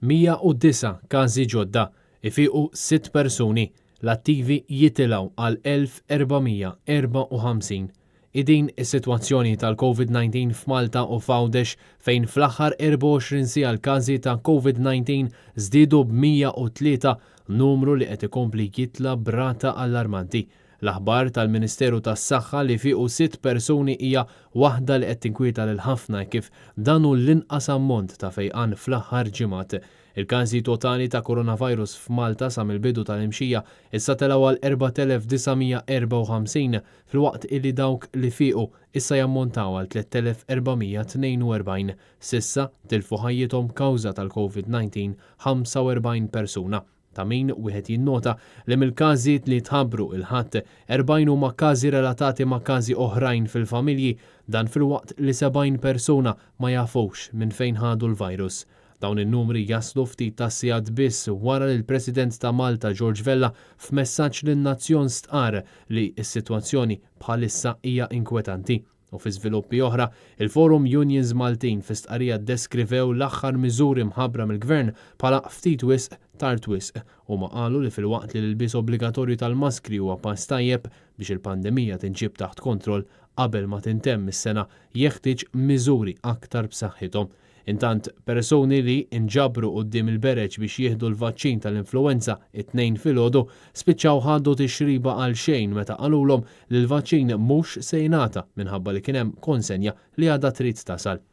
109 każi ġodda, ifiqu sitt persuni, l-attivi jitilgħu għal 1,454. Hi din is-sitwazzjoni tal-Covid-19 f'Malta u f'Għawdex fejn fl-aħħar 24 siegħa l-każi ta' Covid-19 żdiedu b'103, numru li qed ikompli jitla' b'rata allarmanti. L-aħbar tal-Ministeru tas-Saħħa li fiequ sitt persuni hija waħda li qed tinkwieta lil ħafna hekk kif dan hu l-inqas ammont ta' fejqan fl-aħħar ġimgħat. Il-każi totali ta' coronavirus f'Malta sa mill-bidu tal-imxija issa telgħu għal 4,954 filwaqt illi dawk li fiequ issa jammontaw għal 3,442. S'issa tilfu ħajjithom kawża tal-Covid-19 45 persuna. Ta' min wieħed jinnota li mill-każi li tħabbru il-Ħadd, 40 huma każi relatati ma' każi oħrajn fil-familji, dan filwaqt li 70 persuna ma jafux minn fejn ħadu l-virus. Dawn in-numri jaslu ftit tas-sigħat biss wara li l-President ta' Malta George Vella f'messaġġ lin-nazzjon stqarr li s-sitwazzjoni bħalissa hija inkwetanti. U fi żviluppi oħra, il-Forum Unions Maltin fi stqarrija ddeskrivew l-aħħar miżuri mħabbra mill-Gvern bħala ftit wisq, tard wisq. Huma qalu li filwaqt li l-ilbies obbligatorju tal-maskri huwa pass tajjeb biex il-pandemija tinġieb taħt kontroll qabel ma tintemm is-sena jeħtieġ miżuri aktar b'saħħithom. Intant, persuni li nġabru quddiem il-bereġ biex jieħdu l-vaċċin tal-influwenza it-Tnejn filgħodu spiċċaw ħadu tixriba għal xejn meta qalulhom li l-vaċċin mhux se jingħata minħabba li kien hemm konsenja li għadha trid tasal.